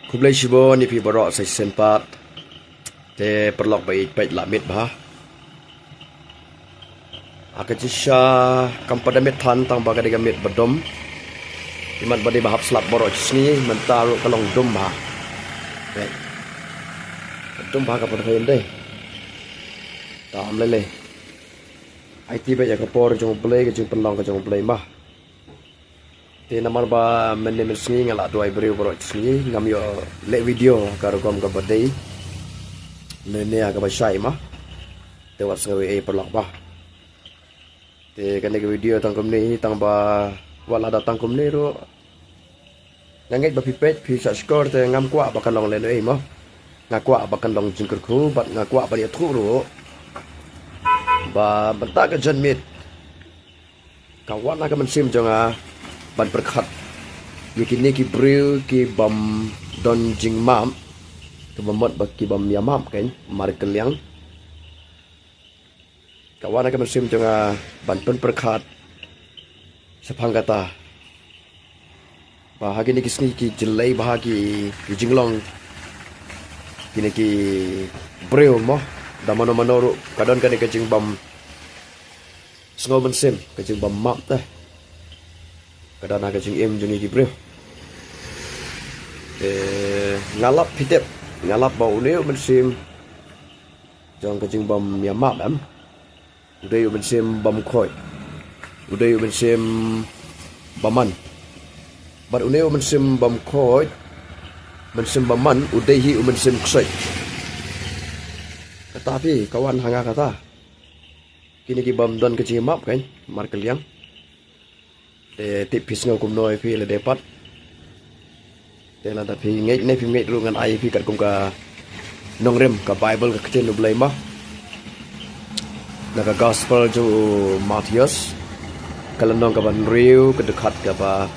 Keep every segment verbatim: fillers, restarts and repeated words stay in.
Khublei shibun ïa phi baroh sa shisien pat. Te paralok ba ïeit, peit la miet bha. Ha ka jingshisha kam pat da miet than, tang ba ka dei ka miet ba dum. Imat ba dei ba hap slap baroh shi sngi, mynta ruh ka long dum bha. Peit. Dum bha ka pynhoi ym dei. Tam lei lei. Aiti beit ïa ka por jong U Blei, ka jingpynlong ka jong U Blei ma. Te namar ba mynne mynsngi nga la duwai briew baroh shi sngi, ngam ïoh leh video ka rukom kaba dei. Mynne ha kaba shai ma. Te wat sngew ei ei paralok ba. Te kane ka video tang kumne, tang ba wat lada tang kumne ruh, nga ngeit ba phi peit phi shah shkor, te ngam kwah ba kan long lehnohei mo. Nga kwah ba kan long jingkyrkhu bad nga kwah ban ïathuh ruh ba mynta ka janmiet ka wan ha ka mynsiem jong nga ban pyrkhat ïa kine ki briew ki bym don jingmap, kaba mut ba ki bym ïamap, kein, markylliang. Ka wan ha ka mynsiem jong nga ban pynpyrkhat shaphang kata ba ha kine ki sngi ki jyllei bha ki, ki jinglong kine ki briew mo. Da mano mano ruh ka don kane ka jingbym sngew mynsiem, ka jingbym map te ka don ha ka jingim jong ngi ki briew. Te nga lap, phi tip, nga lap ba une u mynsiem jong ka jingbym ïamap em, u dei u mynsiem bymkhoit, u dei u mynsiem bymman. Bad une u mynsiem bymkhoit, mynsiem bymman, u dei hi u mynsiem ksuid. Kata phi, ka wan ha nga kata. Kine ki bym don ka jingïamap, kein, markylliang. Te tip phi sngew kumno ïa phi lade pat. Te lada phi ngeit ne phim ngeit ruh, ngan ai ïa phi katkum ka nongrim, ka Baibl, ka ktien U Blei ma. Na ka Gospel jong u Mathaios, ka lynnong kaba hynriew, ka dkhot kaba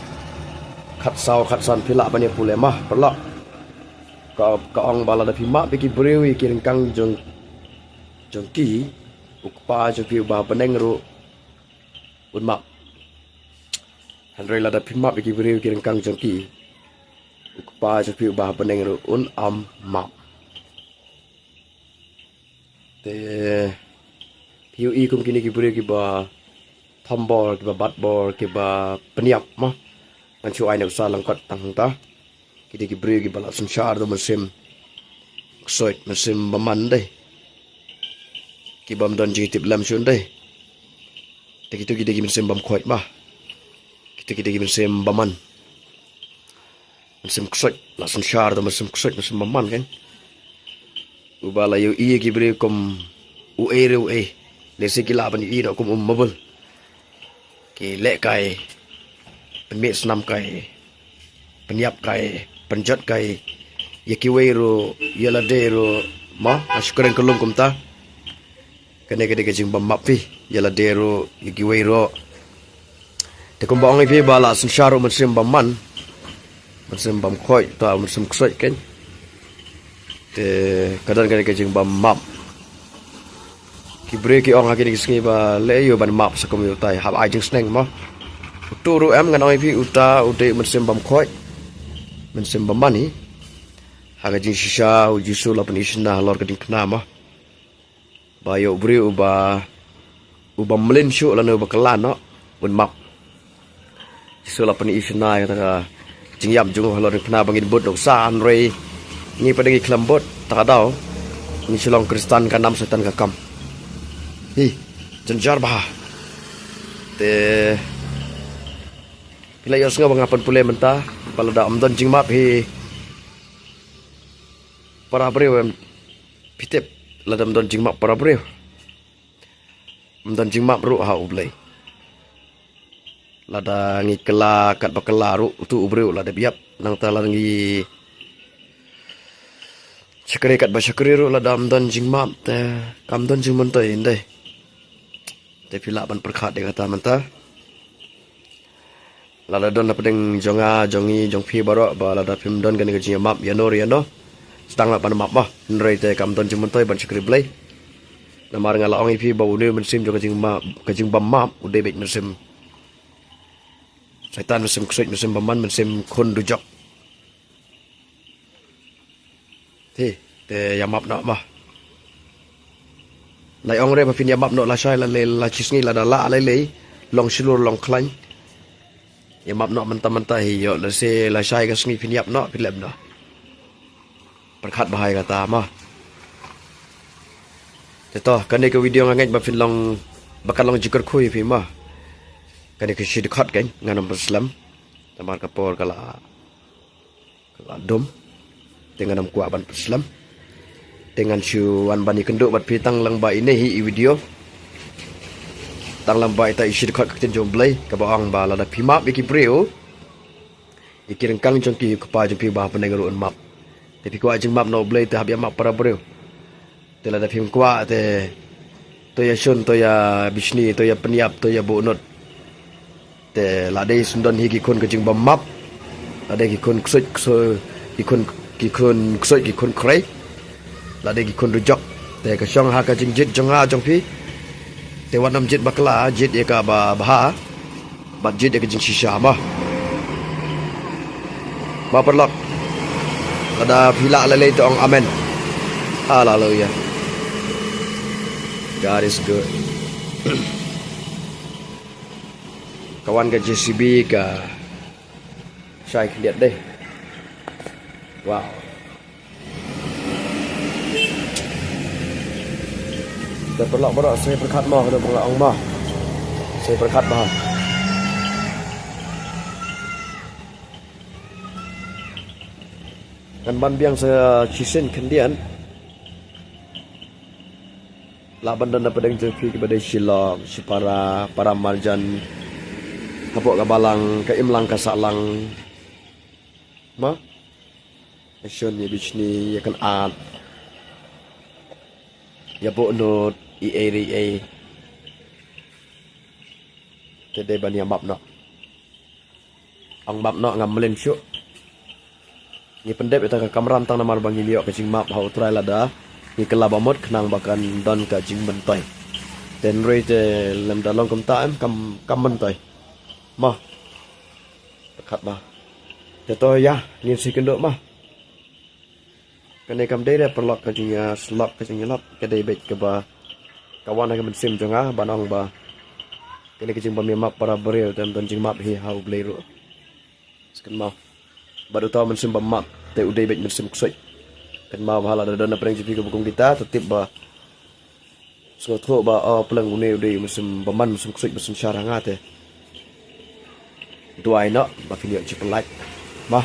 khatsaw khatsan, phi lah ban ïa pule ma paralok. Ka, ka ong ba lada phi map ïa ki briew ïa ki ryngkang jong, jong ki, U Kpa jong phi uba ha bneng ruh un map. Hynrei lada phi map ïa ki briew ki ryngkang jong ki, U Kpa jong phi uba ha bneng ruh un ym map. Te phi ïohi kum kine ki briew kiba thombor, kiba batbor, kiba pynïap mo. Ngan shu ai nuksa lyngkot tang hangta. Kine ki briew kiba la synshar da u mynsiem ksuid, mynsiem bymman dei. Ki bym don jingtip lem shuh dei. Te kito ki dei ki mynsiem bymkhoit ma. Kito ki dei ki mynsiem bymman. Mynsiem ksuid, la synshar da u mynsiem ksuid, mynsiem bymman, kein. Uba la ïohi ïa ki briew kum uei re uei. Lehse ki lah ban ïohi noh kum u mabul. Ki lehkai, pynmih snam kai, pynïap kai, pynjot kai ïa kiwei ruh, ïa lade ruh, mo, ha shu kren kyllum kumta. Kane ka dei ka jingbym map phi, ïa lade ruh, ïa kiwei ruh. Te kumba ong ïa phi ba la synshar u mynsiem bymman, mynsiem bymkhoit, ta u mynsiem ksuid, kein. Te ka don kane ka jingbym map. Ki briew ki ong ha kine ki sngi ba leh aïu ban map sa kum ïa utai, hap ai jingsneng mo. Uto ruh em, ngan ong ïa phi, uta u dei u mynsiem bymkhoit, mynsiem bymman hi. Ha ka jingshisha u Jisu la pyni shynna halor ka diengphna mo. Ba ïa u briew uba, uba mlien shuh lane uba kylla noh, un map. Jisu la pyni shynna ïa kata ka jingïap jong u halor diengphna ba ngin bud nuksa, hynrei ngi pat ngi khlem bud, ta ka daw ngi shu long Khristan ka nam Soitan ka kam. Hi, jynjar bha. Te phi la ïohsngew ba nga pynpule mynta ba lada ym don jingmap hi para briew em, phi tip, lada ym don jingmap para briew, ym don jingmap ruh ha U Blei. Lada ngi kylla katba kylla ruh, uto u briew la dep ïap. Nangta lada ngi shakri katba shakri ruh, lada ym don jingmap te kam don jingmyntoi, ym dei? Te phi lah ban pyrkhat ïa kata mynta. Lada don hapdeng jong nga, jong ngi, jong phi baroh ba lada phim don kane ka jingïamap ïano re ïano, sdang lah ban map mo. Hynrei te kam don jingmyntoi ban shakri Blei. Namar nga la ong ïa phi ba une u mynsiem jong ka jingmap, ka jingbym map, u dei beit mynsiem Soitan, mynsiem ksuid, mynsiem bymman, mynsiem khun dujok. Te, te ïa map noh mo. Lai ong re ba phin ïa map noh lashai la lei la shisngi lada lah lei lei. Long shlur long khlaiñ. Ïa map noh mynta mynta hi ïoh lehse lashai ka sngi phin ïap noh phin lem noh. Pyrkhat bha ïa kata mo. Te to kane ka video nga ngeit ba phin long ba kan long jingkyrkhu ïa phi mo. Kane ka shi dkhot kan ngan ym pynslem. Namar ka por ka la Ka la dum. Te ngan ym kwah ban pynslem. Te ngan shu wan ban ïakynduh bad phi tang lang ba ine hi i video. Tang lang ba ita i shi dkhot ka ktien jong U Blei kaba ong ba lada phi map ïa ki briew, ïa ki ryngkang jong ki, U Kpa jong phi uba ha bneng ruh un map. Te phi kwah jingmap na U Blei te hap ïa map para briew. Te lada phim kwah te to ïa shun, to ïa bishni, to ïa pynïap, to ïa buh nud. Te la dei sngewdon hi ki khun ka jingbym map. La dei ki khun ksuid ksuid, ki khun, ki khun ksuid, ki khun khrei. La dei ki khun rujok. Te ka shong ha ka jingjied jong nga jong phi. Te wat nym jied bakla, jied ïa kaba bha. Bad jied ïa ka jingshisha mo. Mo paralok. Lada phi lah lei lei to ong amen. Haleluya. God is good. Ka wan ka J C B ka shai khyndiat dei. Wow. Te paralok baroh, sa pyrkhat mo, kane ba nga ong mo. Sa pyrkhat bha. Ngan ban biang sa shisien khyndiat. Lah ban don na pdeng jong phi kiba dei shi lok, shi para, para marjan. Hapoh ka balang, ka imlang ka sahlang. Mo? Ïa shun, ïa bishni, ïa kynad. Ïa buh nud, ïa ei, ïa ei. Te dei ban ïa map noh. Ong map noh ngam mlien shuh. Ngi pyndep ïa ka kamram tang namar ba ngin ïoh ka jingmap ha U Trai lada ngi kylla ba mut khnang ba kan don ka jingmyntoi. Te hynrei te lymda long kumta em kam, kam myntoi. Mo. Pyrkhat bha. Te to ïa ngin sa ïakynduh mo. Kane kam dei re paralok ka jingïasyllok ka jingïalap, ka dei beit kaba ka wan ha ka mynsiem jong nga ban ong ba kane ka jingbym ïa map para briew te ym don jingmap hi ha U Blei ruh. Sa kynmaw. Bad uta u mynsiem bym map te u dei beit mynsiem ksuid. Kynmaw ba lada don na pdeng jong phi kaba kum kita, to tip ba sngewthuh ba, o pleng une u dei u mynsiem bymman, mynsiem ksuid, mynsiem shar ha nga te. Duwai noh ba phin ïoh jingpyllait. Mo.